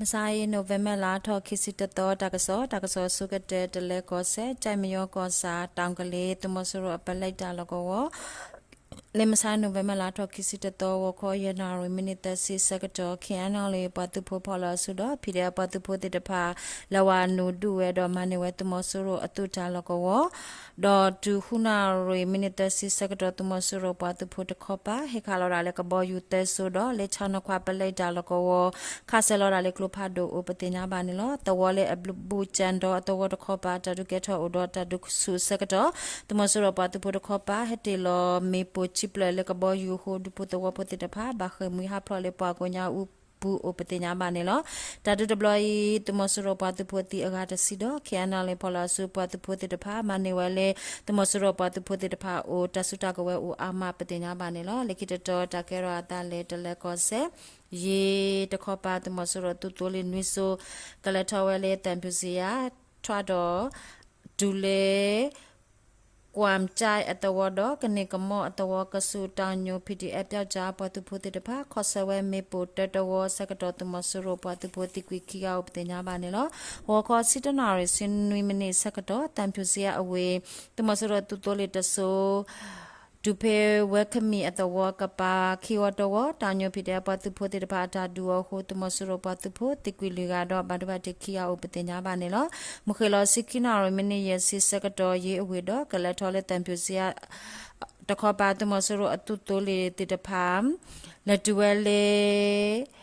မုၢ်ဆါအံၤ November လါထီၣ်ခံဆံတသီ တၢ်ကစီၣ်, တၢ်ကစီၣ်အဆိကတၢၢ် တလဲၤကီၢ်စဲၣ် ကၠဲၣ်မယီကီၢ်ဆၣ် တီကလ့ၤ သုးမီၤစိရိၤအပလဲတၢ်လီၢ်ကဝီၤ လၢမုၢ်ဆါ November လါထီၣ်ခံဆံတသီ ဂီၤခီယဲၢ်နၣ်ရံၣ် မံးနံးသၢဆံဆၢကတီၢ် ခ့ၣ်အဲၣ်နီၣ်လ့ၣ် ပှၤသုးဖိဖီၣ်လီၤအစုဒီး ဖံးဒဲးအပှၤသုးဖိသ့ၣ်တဖၣ် လဲၤဝဲနုာ်ဒုးဝဲဒီးမၤန့ၢ်ဝဲ သုးမီၤစိရိၤအသုးတၢ်လီၢ်ကဝီၤ ဒီးတုၤဃုနၣ်ရံၣ် မံးနံးသၢဆံဆၢကတီၢ် သုးမီၤစိရိၤပှၤသုးဖိတခီပၤ ဟ့ၣ်ခးလီၤဒၣ်လၢကဘီယူၤသၢစိဒီး လၢဆါနီၤခွါပလဲတၢ်လီၢ်ကဝီၤ ခးစၢၤလီၤဒၣ်လၢကျိဖးဒိၣ်အိၣ်ပသ့ၣ်ညါဘၣ်န့ၣ်လီၤ. သဝီလၢအဘျုးဘူၣ်ကၠၣ်ဒီအသဝီတခီပၤ တၢ်ဒုးကဲထီၣ်အိၣ်ဒီးတၢ်ဒုးဆူၣ်အဆၢကတီၢ် သုးမီၤစိရိၤပှၤသုးဖိတခီပၤ ဟဲတ့ၢ်လီၤမ့ၣ်ပိၢ်ထံဖျၢၣ်လၢကဘီယူၤအဃိ ဒူဖိသဝီဖိသ့ၣ်တဖၣ် ဘၣ်ဃ့ၢ်မှံဟးဖျိးလၢပှၤကိးညါအူပူၤအိၣ်ပသ့ၣ်ညါဘၣ်န့ၣ်လီၤ. တၢ်ဒုးတဘျီအံၤ သုးမီၤစိရိၤပှၤသုးဖိသံအဂၤတဆံဒီး ခ့ၣ်အဲၣ်နီၣ်လ့ၣ် ဖီၣ်လီၤအစုပှၤသုးဖိသ့ၣ်တဖၣ် မၤန့ၢ်ဝဲလၢ သုးမီၤစိရိၤပှၤသုးဖိသ့ၣ်တဖၣ်အအိၣ် တၢ်စုတၢ်ကဝဲၤအိၣ်အါမးပသ့ၣ်ညါဘၣ်န့ၣ်လီၤ. လၢခံတတီၤ တၢ်ကဲထီၣ်အသးလၢတလဲၤကီၢ်စဲၣ် ယ့တခီပၤ သုးမီၤစိရိၤသုးသိလ့ၣ်နွံစိ ကလဲၤထီၣ်ဝဲလၢသၣ်ဖၠူၣ်စံယါ ထွဲဒီး တုၤလၢ ကွၢ်ကၠဲအသဝီဒီး ကန့ၢ်ကမီၣ်အသဝီ ကဆူးတၢ်ညိၣ် PDF ပၠီကၠါ ပှၤသုးဖိသ့ၣ်တဖၣ် ခီၣ်ဆၢဝဲမ့ၣ်ပိၢ်တၢတဝီဆၢကတီၢ် သုးမီၤစိရိၤပှၤသုးဖိသံကွံာ်ခံဂၤအိၣ်ပသ့ၣ်ညါဘၣ်န့ၣ်လီၤ. ဂီၤခီဆံတၢနၣ်ရံၣ် ဆံနွံမံးနံးဆၢကတီၢ် သၣ်ဖၠူၣ်စံယါအဝ့ၢ် သုးမီၤစိရိၤသုးသိလ့ၣ်တစိ တုၤဖဲဝဲခမံၣ်အသဝီကပၤ ခံဝီတဝီ တၢ်ညိၣ် PDF ပှၤသုးဖိသ့ၣ်တဖၣ်အတၢ်ဒုးအီၤအဃိ သုးမီၤစိရိၤပှၤသုးဖိသံကွံာ်လွံၢ်ဂၤဒီး ဘၣ်ဒိဘၣ်ထံးခံဂၤအိၣ်ပသ့ၣ်ညါဘၣ်န့ၣ်လီၤ. မုၢ်ဃ့ၢ်လီၤဆံခံနၣ်ရံၣ် မံးနံးယဲၢ်ဆံဆၢကတီၢ် ယ့အဝ့ၢ်ဒီး ကလဲၤထီၣ်လၢသၣ်ဖၠူၣ်စံယါ တခီပၤ သုးမီၤစိရိၤအသုးသိလ့ၣ်သ့ၣ်တဖၣ် လဲၤတုၤဝဲလၢ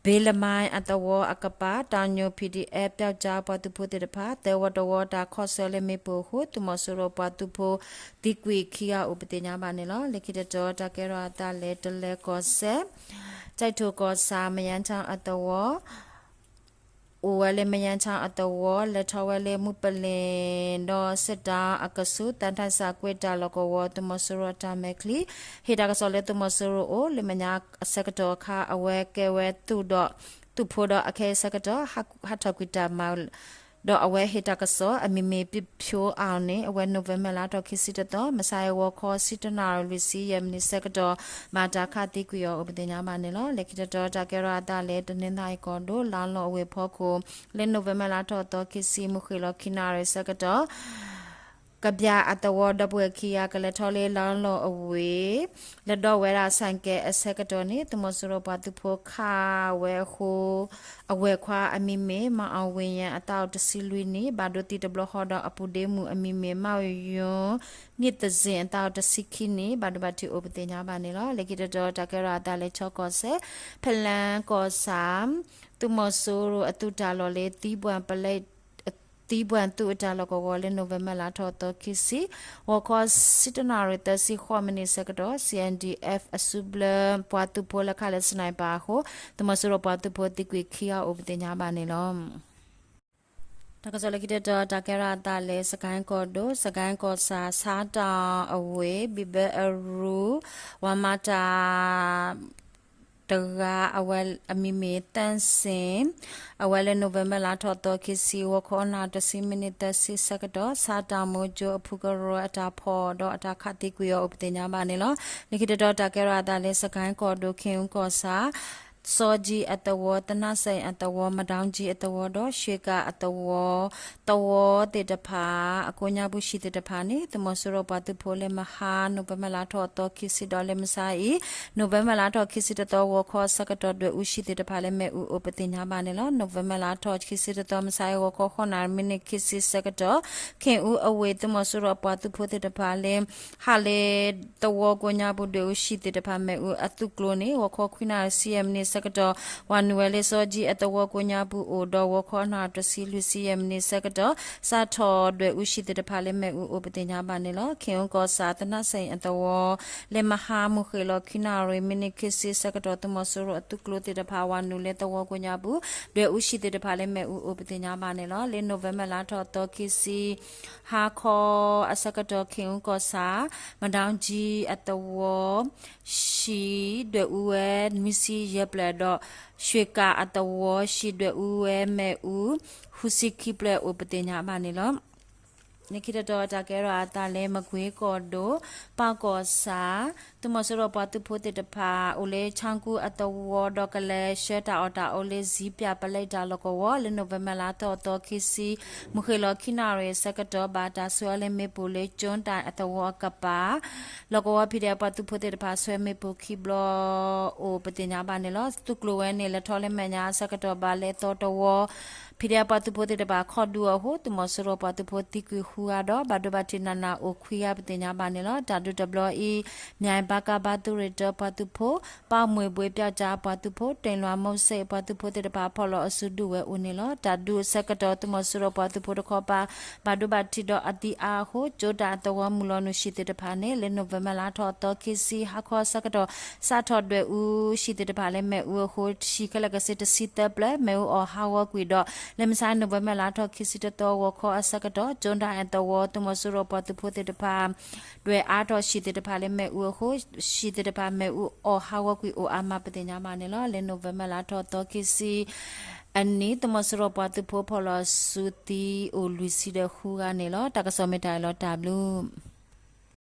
ဘ့လမါအသဝီအကပၤ တၢ်ညိၣ် PDF ပၠီကၠါ ပှၤသုးဖိသ့ၣ်တဖၣ် သၢဝီတဝီ တၢ်ခီၣ်ဆၢလၢမ့ၣ်ပိၢ်အဃိ သုးမီၤစိရိၤပှၤသုးဖိသံကွံာ်ခံဂၤအိၣ်ပသ့ၣ်ညါဘၣ်န့ၣ်လီၤ. လၢခံတတီၤ တၢ်ကဲထီၣ်အသးလၢတလဲၤကီၢ်စဲၣ် ကၠဲးထိၣ်ကီၢ်ဆၣ် မယါထီၣ်အသဝီ အိၣ်ဝဲလၢမယါထီၣ်အသဝီ လဲၤထီၣ်ဝဲလၢမုၢ်ပလ့ၤဒီး စစ်တောင်း အကဆူး သံထံဆးကွေး တၢ်လီၢ်ကဝီၤ သုးမီၤစိရိၤအတၢ်မဲာ်ချံ ဟ့ၣ်တၢ်ကစီၣ်လၢသုးမီၤစိရိၤအိၣ်လၢမဲာ်ညါအဆၢကတီၢ်အခါ အဝဲကဲဝဲသုးဒီး သုးဖိဒီးအခဲအံၤဆၢကတီၢ် ဟးထီၣ်ကွံာ်တၢ်မၤ ဒီးအဝဲဟ့ၣ်တၢ်ကစီၣ် အမံၤမ့ၢ် ပျိၢ်ဖျိးအၣ်န့ၣ် အဝဲ November လါထီၣ်ခံဆံတသီ မုၢ်ဆါအံၤ ဂီၤခီဆံတၢနၣ်ရံၣ် လွံၢ်ဆံယဲၢ်မံးနံးဆၢကတီၢ် ဘၣ်တၢ်ခးသံကွံာ်အီၤအိၣ်ပသ့ၣ်ညါဘၣ်န့ၣ်လီၤ. လၢခံတတီၤ တၢ်ကဲထီၣ်အသးလၢ တနီသရံၣ်ကီၢ်ဒိၣ် လါလီၢ်အဝ့ၢ်ဖီခိၣ် လၢ November လါထီၣ်သီခံဆံ မုၢ်ဃ့ၢ်လီၤခံနၣ်ရံၣ်ဆၢကတီၢ် ကဘျၣ်အသဝီဒီပုၢ်ဝဲၢ်ခံဂၤ ကလဲၤထီၣ်လၢလါလီၢ်အဝ့ၢ် လဲၤဒီးဝဲဒၣ်ဆၣ်ကဲအဆၢကတီၢ်န့ၣ် သုးမီၤစိရိၤပှၤသုးဖိခးဝဲအဃိ အဝဲၢ်ခွါအမံၤမ့ၢ် မၤအီၣ်ဝ့ၢ်ယၣ် အသးအိၣ်တဆံလွံၢ်နံၣ် ဘၣ်ဒိသံတဘျီဃီဒီးအပုၢ်ဒ့မုၣ်အမံၤမ့ၢ် မၣ်ယွၤ န့ၣ်သစ့ၣ် အသးအိၣ်တဆံခံနံၣ် ဘၣ်ဒိဘၣ်ထံးအိၣ်ပသ့ၣ်ညါဘၣ်န့ၣ်လီၤ. လၢခံတတီၤ တၢ်ကဲထီၣ်အသးလၢချီကီၢ်စဲၣ် ဖလၢကီၢ်ဆၣ် သုးမီၤစိရိၤအသုးတၢ်လီၢ်လၢ သံပှၢ်သုးအတၢ်လီၢ်ကဝီၤလၢ November လါထီၣ်သီခံဆံ ဂီၤခီဆံတၢနၣ်ရံၣ် သၢဆံဃိးမံးနံးဆၢကတီၢ် CNDF အစုဘျၢပှၤသုးဖိလၢခးလၢ sniper အဃိ သုးမီၤစိရိၤပှၤသုးဖိသံကွံာ်ခံဂၤအိၣ်ပသ့ၣ်ညါဘၣ်န့ၣ်လီၤ. တၢ်ကစီၣ်လၢခံတတီၤ တၢ်ကဲထီၣ်အသးလၢ စကဲၣ်ကီၢ်ဒိၣ် စကဲၣ်ကီၢ်ဆၣ် ဆါတီၣ်အဝ့ၢ် ဘံၣ်ဘၢအရူၣ် ဝၤမၤတၢ် တဂၤ အဝဲအမံၤမ့ၢ်သၣ်စ့ၣ် အဝဲလၢ November လါထီၣ်သီခံဆံ ဂီၤခီနၣ်ရံၣ်တဆံမံးနံးသၢဆံဆၢကတီၢ် ဆါတီၣ်မိၤကၠိအဖုကရၢအတၢ်ဖီၣ်ဒီးအတၢ်ခးသံကွံာ်အီၤအိၣ်ပသ့ၣ်ညါဘၣ်န့ၣ်လီၤ. လၢခံတတီၤ တၢ်ကဲထီၣ်အသးလၢ စကဲၣ်ကီၢ်ဒိၣ် ခ့ၣ်အူကီၢ်ဆၣ် စီကၠံအသဝီ သနၣ်စဲၣ်အသဝီ မဒီကၠံအသဝီဒီး ရွှ့ၣ်ကၣ်အသဝီ သဝီသ့ၣ်တဖၣ် အကိးညါပူၤဟံၣ်သ့ၣ်တဖၣ်န့ၣ် သုးမီၤစိရိၤပှၤသုးဖိလၢမဟါ November လါထီၣ်သီခံဆံဒီးလၢမုၢ်ဆါအံၤ November လါထီၣ်ခံဆံတသီ ဂီၤခီဆၢကတီၢ် ဒွဲၣ်အူဟံၣ်သ့ၣ်တဖၣ်လၢ မ့ၣ်အူအိၣ်ပသ့ၣ်ညါဘၣ်န့ၣ်လီၤ. November လါထီၣ်ခံဆံတသီ မုၢ်ဆါအံၤ ဂီၤခီဃိးနၣ်ရံၣ် မံးနံးခံဆံဆၢကတီၢ် ခ့ၣ်အူအဝ့ၢ် သုးမီၤစိရိၤအပှၤသုးဖိသ့ၣ်တဖၣ်လၢ ဟးလၢသဝီကိးညါပူၤ ဒွဲၣ်အူဟံၣ်သ့ၣ်တဖၣ် မ့ၣ်အူအသုးကျိၤန့ၣ် ဂီၤခီခွံနၣ်ရံၣ် ဆံယဲၢ်မံးနံးဆၢကတီၢ် ဝၤနုာ်ဝဲလၢစီကၠံအသဝီကိးညါပူၤအိၣ်ဒီး ဂီၤခီနၣ်ရံၣ်တဆံလွံၢ် ဆံယဲၢ်မံးနံးဆၢကတီၢ် စးထီၣ်ဒွဲၣ်အူဟံၣ်သ့ၣ်တဖၣ်လၢ မ့ၣ်အူအိၣ်ပသ့ၣ်ညါဘၣ်န့ၣ်လီၤ. ခ့ၣ်အူကီၢ်ဆၣ် သနၣ်စဲၣ်အသဝီ လၢမဟါ မုၢ်ဃ့ၢ်လီၤခံနၣ်ရံၣ် မံးနံးခံဆံဆၢကတီၢ် သုးမီၤစိရိၤအသုးကျိၤသ့ၣ်တဖၣ် ဝၤနုာ်လၢသဝီကိးညါပူၤ ဒွဲၣ်အူဟံၣ်သ့ၣ်တဖၣ်လၢ မ့ၣ်အူအိၣ်ပသ့ၣ်ညါဘၣ်န့ၣ်လီၤ. လၢ November လါထီၣ်သီခံဆံ ဟါခီအဆၢကတီၢ် ခ့ၣ်အူကီၢ်ဆၣ် မဒီကၠံအသဝီ ဟံၣ်ဒွဲၣ်အူဝဲ နွံဆံယဲၢ်ဖျၢၣ်ဒီး ရွှ့ၣ်ကၣ်အသဝီ ဟံၣ်ဒွဲၣ်အူဝဲမ့ၣ်အူ ဃုဆံခံဖျၢၣ်အိၣ်ပသ့ၣ်ညါဘၣ်န့ၣ်လီၤ. လၢခံတတီၤ တၢ်ကဲထီၣ်အသးလၢ မကွ့ၤကီၢ်ဒိၣ် ပၢ်ကီၢ်ဆၣ် သုးမီၤစိရိၤပှၤသုးဖိသ့ၣ်တဖၣ် အိၣ်လၢ ခၠၣ်ကူၣ်အသဝီဒီး ကလဲၤဆှၢတၢ်အီၣ်တၢ်အီလၢ ဇံပၠးပလဲတၢ်လီၢ်ကဝီၤ လၢနိၣ်ဝ့ဘၢၣ်လါထီၣ်သီခံဆံ မုၢ်ဃ့ၢ်လီၤခံနၣ်ရံၣ်အဆၢကတီၢ် ဘၣ်တၢ်ဆှၢအီၤလၢမ့ၣ်ပိၢ်လၢ ကၠိတၢ်အသဝီအကပၤ လီၢ်ကဝီၤ ဖံးဒဲး ပှၤသုးဖိသ့ၣ်တဖၣ် ဆှၢမ့ၣ်ပိၢ်ခံဘျီအိၣ် ပသ့ၣ်ညါဘၣ်န့ၣ်လီၤ. သုးကျိၤဝဲန့ၣ် လဲၤထီၣ်လၢမဲာ်ညါအဆၢကတီၢ် ဘၣ်လဲၤသီတဝီ ဖံးဒဲး ပှၤသုးဖိသ့ၣ်တဖၣ် ခီၣ်ဒုအီၤအဃိ သုးမီၤစိရိၤပှၤသုးဖိသံကွံာ်ဃုဂၤဒီး ဘၣ်ဒိဘၣ်ထံးနးနးအိၣ်ခွံဂၤ ပသ့ၣ်ညါဘၣ်န့ၣ်လီၤ. တၢ်ဒုးတဘျီအံၤ မၠဲၣ်ဘၣ်ကးဘၣ်သုးရ့ၣ်တၢပှၤသုးဖိ ပၣ်မွ့ၢ်ဘှ့ပျီကၠါပှၤသုးဖိ တ့ၢ်လွးမိၢ်စ့ၣ် ပှၤသုးဖိသ့ၣ်တဖၣ် ဖီၣ်လီၤအစုဒုးဝဲအိၣ်န့ၣ်လီၤ. တၢ်ဒုးအဆၢကတီၢ် သုးမီၤစိရိၤပှၤသုးဖိတခီပၤ ဘၣ်ဒိဘၣ်ထံးဒီးအသံအါအဃိ ကၠိတၢ်အသဝီမုၢ်လီၤနုာ် ဟံၣ်သ့ၣ်တဖၣ်န့ၣ် လၢနိၣ်ဝ့ဘၢၣ်လါထီၣ်သီခံဆံ ဟါခီအဆၢကတီၢ် စးထီၣ်ဒွဲၣ်အူ ဟံၣ်သ့ၣ်တဖၣ်လၢမ့ၣ်အူအဃိ ဟံၣ်ခဲလၢာ်ကဆ့တဆံသၢပျဲၢ် မ့ၣ်အူအီၣ်ဟးဂီၤကွံာ်ဒီး လၢမုၢ်ဆါ နိၣ်ဝ့ဘၢၣ်လါထီၣ်ခံဆံတသီ ဂီၤခီအဆၢကတီၢ် ကၠိတၢ်အသဝီ သုးမီၤစိရိၤပှၤသုးဖိသ့ၣ်တဖၣ် ဒွဲၣ်အါထီၣ်ဟံၣ်သ့ၣ်တဖၣ်လၢမ့ၣ်အူအဃိ ဟံၣ်သ့ၣ်တဖၣ်မ့ၣ်အူအီၣ်ဟးဂီၤကွံာ်အိၣ်အါမး ပသ့ၣ်ညါဘၣ်န့ၣ်လီၤ. လၢနိၣ်ဝ့ဘၢၣ်လါထီၣ်သီခံဆံအနံၤ သုးမီၤစိရိၤပှၤသုးဖိဖီၣ်လီၤစုသံအိၣ်လွံၢ်ဆံဒီးဃုဂၤန့ၣ်လီၤ. တၢ်ကစီၣ်မ့ၢ်တၢ်အံၤလီၤ. တၢ်ဘျုး